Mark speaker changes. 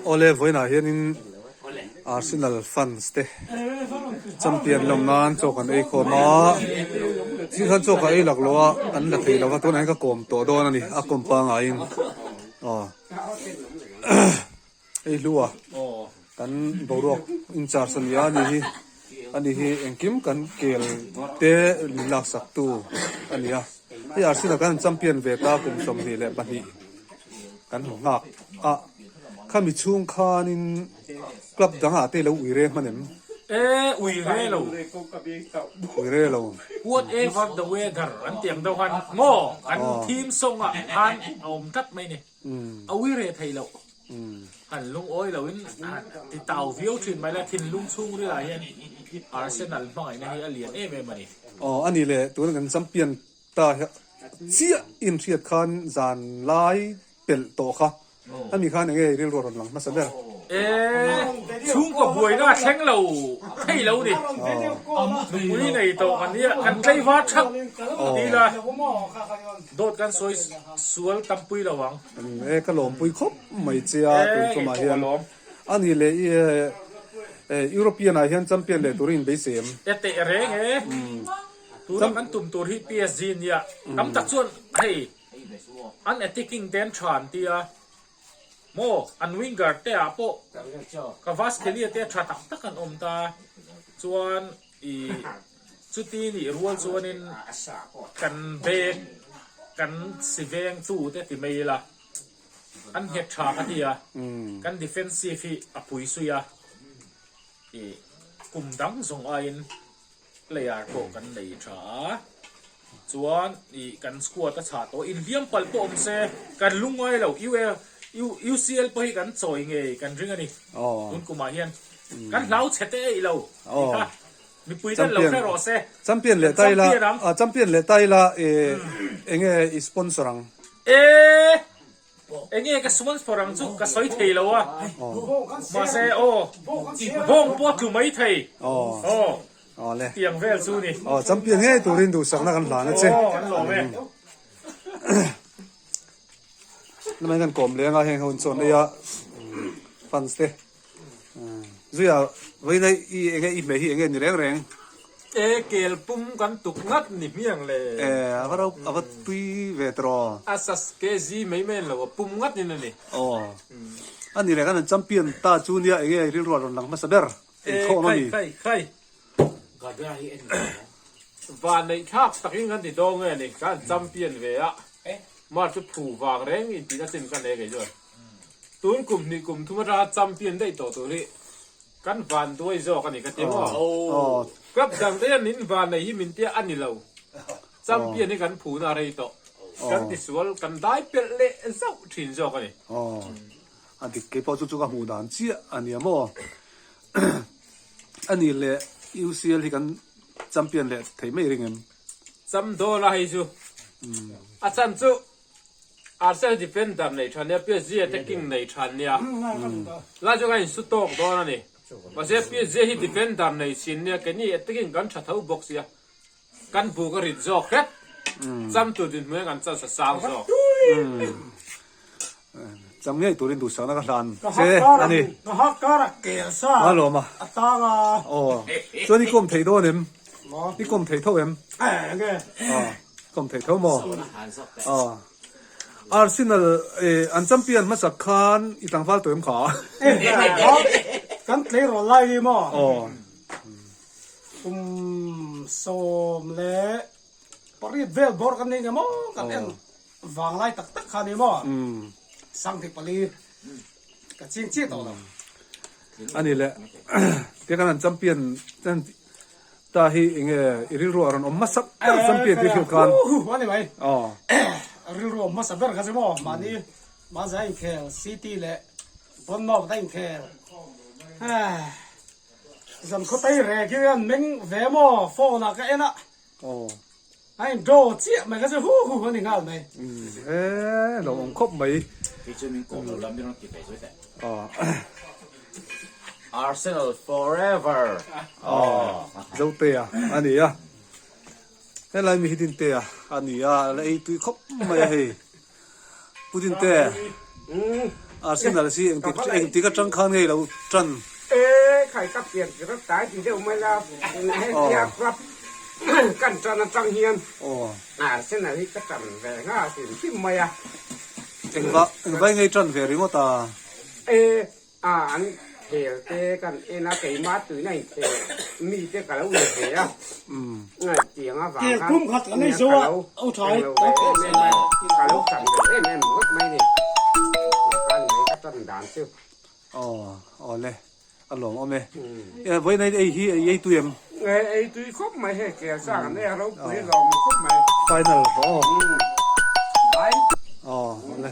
Speaker 1: Awle vawiinah hianin Arsenal fans te champion lawm nan chaw kan ei khawm a, zing khan chaw ka ei lak lo a an la thei lo va tunah hian ka kawm tawh dawn a ni a kawm pangaiin aw. Hei hlua kan boruak in charge a ni a ni hi a ni hi engkim kan kel te min laksak tu a ni a hei Arsenal kan champion ve ta kum 22 kan hmu nghak a khami chhung khanin club dangah te lo ui re hman em?
Speaker 2: E ui re lo.
Speaker 1: Ui re lo.
Speaker 2: Whatever the weather an ti ang deuh khan maw kan theme song ah khan a awm tlat mai ni. A ui reh theih loh. Han lungawi loin han ti tau viau thin mai la, thinlung chhungril ah hian Arsenal hmangaihna hi a lian em em a ni.
Speaker 1: Aw a ni le, tuna kan champion ta chiah inhriat khan zan lai pelh tawh kha. Ani khan enge rilru a rawn lang hmasa ber?
Speaker 2: E, chhungkaw buaina a thleng lo thei lo ni. Nupui nei tawh kan nia, kan tlaivar thak ti ila dawt kan sawi sual tampui lo ang.
Speaker 1: E, ka lawmpui khawp mai che a tun tumah hian. Ani leh i European ah hian champion leh turin inbeisei em?
Speaker 2: E teh reng e, tuna kan tum tur hi PSG nia, tam tak chuan hei An attacking te an tha an ti a, maw an winger te ah pawh Kvaratskhelia te tha tak tak an awm ta, chuan ih chuti nih rual chuanin kan beng kan si veng tu te ti mai ila an nghet tha ka ti a, kan defensive hi a pui sui a, ih kum dang zawng aiin. Player pawh kan nei tha a, chuan ih kan squad a chhah tawh, inhliam palh pawh awm se kan lungngai lo, UCL pawh hi kan chawi ngei kan ring a ni, tun kumah hian kan hlau chhe te eih lo tih kha mipui ten lo hre rawh se,
Speaker 1: Champion leh ta ila, champion leh ta ila enge i sponsor ang?
Speaker 2: E. Enge ka sponsor ang chu ka sawi thei lo a, mahse aw bawng pawh a tlu mai thei aw tiang vel chu ni.
Speaker 1: Aw champion ngei turin duhsakna kan hlan a che.
Speaker 2: Aw kan lawm e.
Speaker 1: Lamai kan kawm leng a heng ho in chawn ei a fans te. Zuia vawiin i enge i hmeh hi enge ni reng reng?
Speaker 2: E kel pum kan tuk ngat ni hmiang le.
Speaker 1: E a va ro a va tui ve tawh.
Speaker 2: A sas kg mai mai an lo a pum ngat in a ni.
Speaker 1: Aw a ni le kan an champion ta chu nia enge rilru a rawn lang hmasa ber inkhawm a ni.
Speaker 2: E khai khai khai. Van neih thlak takin kan ti dawn nge ni kan champion ve a mar chu phu vang reng in tihna chin ka nei kei chuan. Tun kum hnih kum thum atanga champion daih tawh tur hi kan van duai zawk a ni ka ti maw? Club dang te hian min van nei hi min tia a ni lo. Champion hi kan phuna a rei tawh. Kan tisual kan dai pelh leh zauh thin zawk a ni.
Speaker 1: A dik kei pawh chu chu ka hmuh dan chiah a nia maw? A nih leh UCL hi kan champion leh thei mai ring em?
Speaker 2: Cham dawn a hei chu. A chan chu Arsenal defender nei tha nia, PSG attacking nei tha nia. Lai chu kan insu tawk dawn a ni. Mahse PSG hi defender nei chin nia, keini attacking kan tha tho bawk sia. Kan buk a rit zawk hret. Cham tur dinhmun hian kan chance a sang zawk.
Speaker 1: Cham ngei turin duhsakna ka hlan che a ni.
Speaker 3: Ka hak kar a kel sa a tang a.
Speaker 1: Aw chuan i kawm thei dawn em? I kawm thei tho em? Kawm thei tho maw? Aw Arsenal an champion hmasak khan i tlangval tawh em kha?
Speaker 3: Kan tleirawl lai hi maw?
Speaker 1: Aw.
Speaker 3: Kum 18 vel bawr kan nei nge maw? Kan en Vanglai tak tak kha ni maw? Sangti pali ka ching chiah tawh lo.
Speaker 1: A ni le, tia kan han champion ta hi enge i rilru a rawn awm hmasa ber champion tih hriat khan.
Speaker 3: Hu a ni mai. Rilru awm hmasa ber kha chu maw mahni mahni a inkhel City leh Bournemouth a inkhel. Zan khawtei rek hi an meng ve maw phone ah ka en a. A in draw chiah mai kha chu hu hu a ni nghal mai.
Speaker 1: E lo awm khawp mai.
Speaker 4: Kei chu min kawm lo la min rawn ti ve zui teh. Arsenal forever.
Speaker 1: Zotea a ni a. Helai mi hi Dintea a ni a, la ei tui khawp mai a hei. Pu Dinte. Arsenal si engtik engtik atang khan ngei lo tan.
Speaker 5: E khai ka pian tir a tai ti deuh mai la hetia club kan tan atang hian Arsenal hi ka tan ve nga hrim hrim mai a.
Speaker 1: Engva engvai ngei tan ve ringawt a.
Speaker 5: E A an khel te kan en a, keimah tuina in khel mi te ka lo ni ve a, tiang avang khan nia ka lo englo ve em em a, ka lo tan ve em em ngawt mai ni, tiang khan mai ka tan dan chu.
Speaker 1: Aw awle a lawm awm e, vawiin ei hi ei tui em?
Speaker 5: Ei tui khawp mai hei kel sang an ei a ropui lawm khawp mai.
Speaker 1: Final rawh aw. Bye. Aw awle.